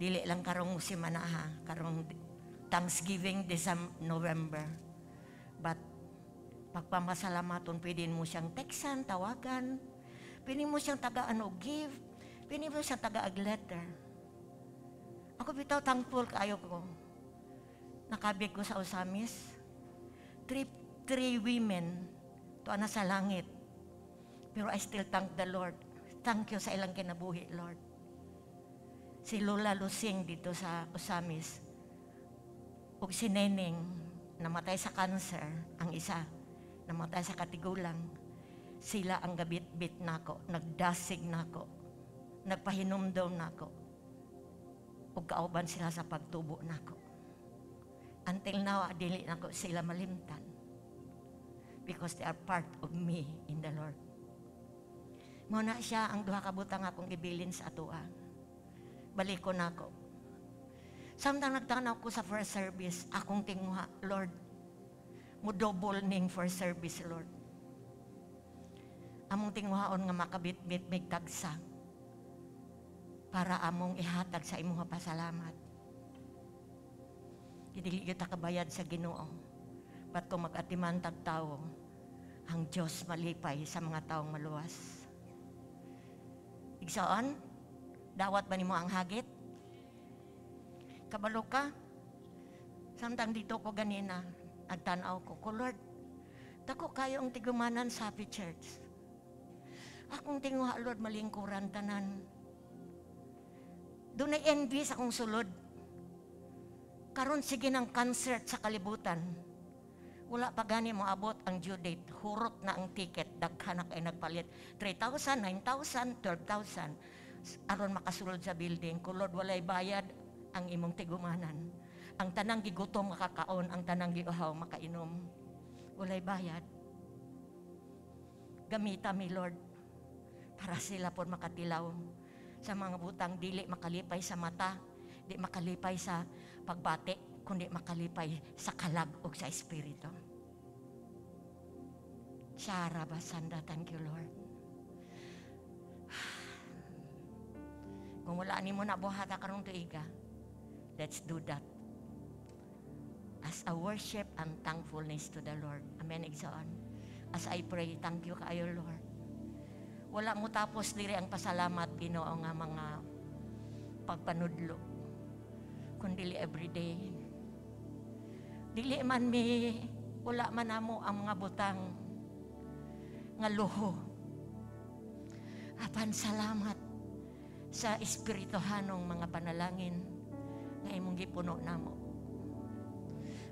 Dili lang karong simana ha, karong Thanksgiving December, November. But pagpamasalamaton, pwede mo siyang teksan, tawagan, pwede mo siyang tagaan og give, pwede mo siyang tagaag letter. Ako bitaw thankful kaayo ko. Nakabig ko sa Ozamiz. Three women tuwa na sa langit. Pero I still thank the Lord. Thank you sa ilang kinabuhi, Lord. Si Lola Lusing dito sa Ozamiz. Ug si Neneng, namatay sa cancer, ang isa, namatay sa katigulang. Sila ang gabit-bit nako, nagdasig nako, nagpahinumdom nako. Ug kauban sila sa pagtubo nako. Until now, dili nako sila malimtan. Because they are part of me in the Lord. Mao na siya ang duha ka butang akong ibilin sa atoa. Balikon nako. Samtang nagtanaw ko sa first service, akong tinguha, "Lord, mo double ning first service, Lord." Among tinguhaon nga makabitbit mig tagsa para among ihatag sa imuha pasalamat. Dili kita kabayad sa Ginoo. But kung mag-atiman tag tawo, ang Diyos malipay sa mga taong maluwas. Igsoon, dawat ba nimo ang hagit? Kabalo ka? Samtang didto ko ganina, nagtanaw ko, ko, "Lord, dako kayo ang tigumanan sa Happy Church." Akong tinguha, "Lord, malingkuran tanan." Dunay envy sa akong sulod. Karon sige ng concert sa kalibutan. Wala pa gani mo abot ang due date. Hurot na ang ticket. Daghan na kay nagpalit. 3,000, 9,000, 12,000. Aron makasulod sa building. Ko, "Lord, walay bayad ang imong tigumanan. Ang tanang gigutom makakaon, ang tanang giuhaw makainom. Walay bayad. Gamita mi, Lord, para sila po makatilaw sa mga butang dili makalipay sa mata, di makalipay sa pagbati, kundi makalipay sa kalag o sa espiritu." Shara basanda, thank you, Lord. Kung wala nimo na buhata karong tuiga, let's do that as a worship and thankfulness to the Lord. Amen, igsoon. As I pray, thank you kaayo, Lord. Wala mo tapos diri ang pasalamat, Ginoo, nga mga pagpanudlo. Kundi every day. Dili man mi, wala man namo ang mga butang nga luho. Apan salamat sa espirituhanong mga panalangin nga imong gipuno namo.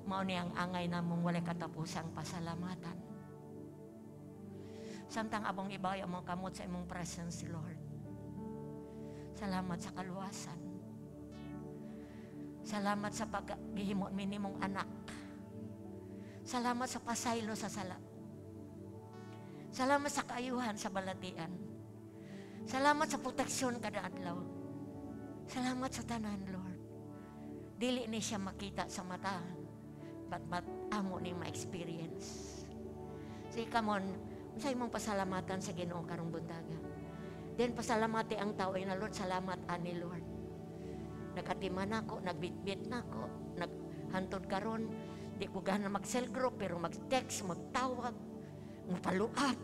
Mao ni ang angay namong walay katapusang pasalamatan. Samtang among ibayo ang mga kamot sa imong presence, Lord. Salamat sa kaluwasan. Salamat sa paghihimo minimong anak. Salamat sa pasaylo sa sala. Salamat sa kaayuhan sa balatian. Salamat sa proteksyon kada adlaw. Salamat sa tanan, Lord. Dili ni siya makita sa mata, but amo ni ma-experience. Say, come on, sa imong pasalamatan sa Ginoo karong buntaga. Then pasalamati ang tao ay na, "Lord, salamat ani, Lord. Nagatiman ako, nagbitbit na ako, naghantod karon, di ko gana mag-cell group, pero mag-text, magtawag, mo-follow up."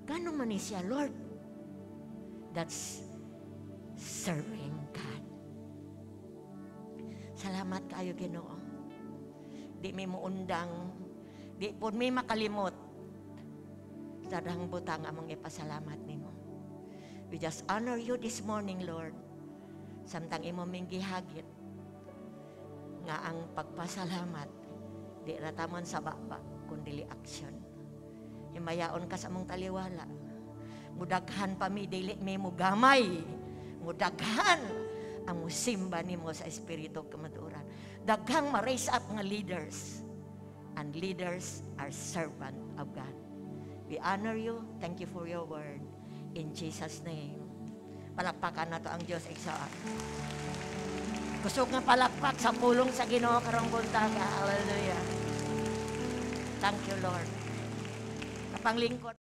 Gano'n man ni siya, Lord. That's serving God. Salamat kayo, Ginoo. Di mi muundang, di po mi makalimot sa dahang butang among ipasalamat nimo. We just honor you this morning, Lord. Samtang imo ming gihagit nga ang pagpasalamat di rataman sa baba kundi action. Himayaon ka sa among taliwala. Mudaghan pa mi, dili mi mugamay. Mudaghan ang musimba nimo sa espiritu kamatuoran. Daghang ma-raise up nga leaders. And leaders are servant of God. We honor you. Thank you for your word. In Jesus' name. Palakpakan nato ang Diyos, igsoon. Kusog nga palakpak sa pulong sa Ginoo karong buntaga. Hallelujah. Thank you, Lord. Kapanglingkod.